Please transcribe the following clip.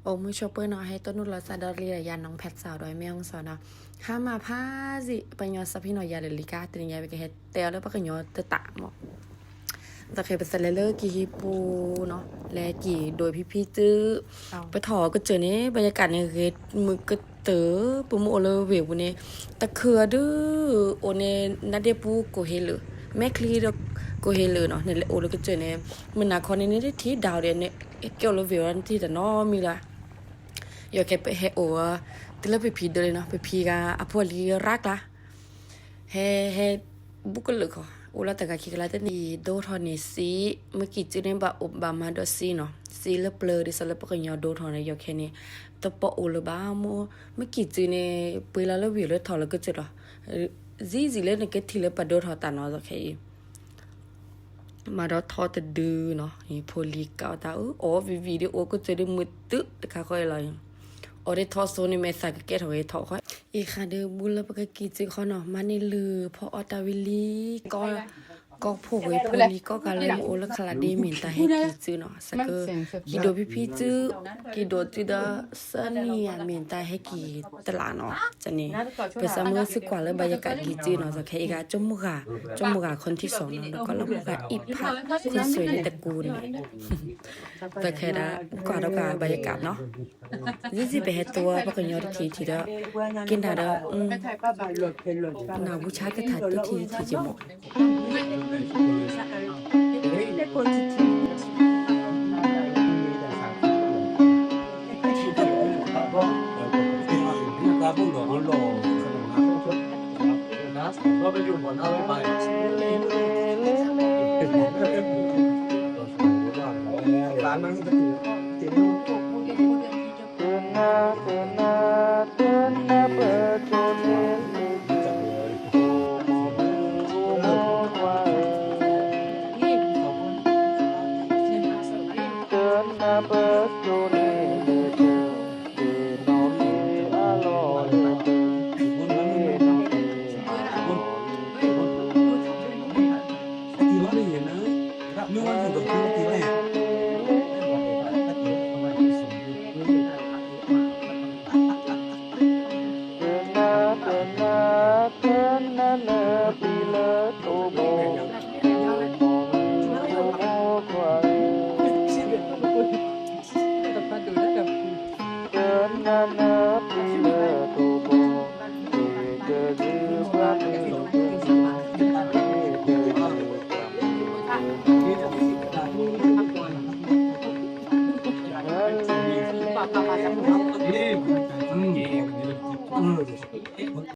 အိၣ်မုာ်ဆိးပၢၤနီၤ ဟဲတိၢ်နီၣ်လီၤသးဒီးလံယၤ နီၢ်ဖဲးစးဒီးမ့ၢ်အီၤစီၤနီၤ ဟါမၢ်ဖးစံး ပှၤကညီစီၤဖံနီၤ ယၤဒီးလံကါ တနံၤညါ ပကဟဲတဲအီၤလၢပှၤကညီတတးမး သးခဲပသးလဲၤလၢကံၢ်ဟံၣ်ပူၤနီၤ လဲၤကံၢ်ဒိၣ်ဖံဖံသု ပထီၣ်ကစၢၢ်န့ၣ် ဘၣ်ယကးန့ၣ် ဂ့ၤမုာ်ကတၢၢ် ပမ့ၢ်အိၣ်လၢဝ့ၢ်ပူၤန့ၣ် တခုအဒု အိၣ်န့ၣ် နါဒ့ပူၤကိးဟ့လၢာ် မဲာ်ချံဒီးကိးဟ့လၢာ်နီၤ နလဲၤအိၣ်လၢကစၢၢ်န့ၣ် မုၢ်နၤခီန့ၣ်န့ၣ်ထံၣ်ဒၣ်အီၤဒီး ကဲအိၣ်လၢဝ့ၢ်အီၤနထံၣ်တနီၤမံၤလၢ ယီၤခဲပဟဲအိၣ် တုၤလၢပဖံဒၢလံနီၤ ပဖံဂၤအဖိအလံၤရၣ်ကျါ ဟဲ ဟဲ ဘူးကလၢာ်ခီ အိၣ်လၢတဂၤခံကလါတန့ၣ် ဒိၣ်ထီၣ်န့ၣ်စ့ မ့ၢ်ကံၢ်စုန့ၣ် ဘၣ်အိၣ်ဘၣ်မၤဒီးစ့နီၤ စ့လၢပျၢၤဒ်သိးလၢပှၤကညီဒိၣ်ထီၣ်န့ၣ် ယီၤခဲန့ၣ် တပီၣ်အိၣ်လၢၤဘၣ် မ့ၢ်ကံၢ်စုန့ၣ် ပှ့ၤလီၤလၢဝ့ၢ်လၢထီၣ်လၢကစၢၢ်လီၤ စံစံလၢနကထံၣ်လၢပှၤဒိၣ်ထီၣ်တၢ်နီၤ ယီၤခဲအံၤ မၤဒီးထီတဒုနီၤ ဖိလံၤကးအီၣ်တၢ်အၢ အီၣ်ဝံၤဝံၤဒီး အိၣ်ကစၢၢ်ဒီးမုာ်တုၤတခါဃီအံၤလီၤ အီၣ်ဒ်ထီစိန့ၣ် မဲာ်သးကကဲထီၣ်ဂ့ၤထီၣ်ဃီ အံၤဃးဒီးဘူးလၢပကကံၢ်စုခီနီၤ မၤန့ၢ်လုၢ်ဖီအီၣ်တၢ်ဝံၤလံ ကီၢ်ဖိၣ်ဝဲဖိလံၤကီၢ်ကးလၢမ့ၢ်အိၣ်လၢခလးဒ့ မ့ၢ်တၢ်ဟဲကံၢ်စုနီၤ စးက ကံၢ်ဒိၣ်ဖံဖံစု ကံၢ်ဒိၣ်စုဒီး သၢနံၣ်ဧါ မ့ၢ်တၢ်ဟဲကံၢ်တလးနီၤ န့ၣ် ပစးမုၢ်စ့ၢ်ကွၢ်လၢဘၣ်ယကးကံၢ်စုနီၤ စးခဲအံၤဂၤ ကၠိမိၢ်ဂၤ ကၠိမိၢ်ဂၤခီနထံၣ်စီနီၤ ဒီးကီၢ်လၢမိၢ်ဂၤအံၣ်ဖး ခိၣ်ဆွဲန့ၣ်တကူန့ၣ် စးခဲဒၣ် ကွၢ်ဒီးကွၢ်ဘၣ်ယကးနီၤ စံစံပဟဲတိၢ်ပှၤကညီတထံၣ်ထံၣ်ဒီး က့ၤနၤဒီး နၢ်ဝူဆါတထံၣ်တထံၣ်တထံၣ်က့ၤမး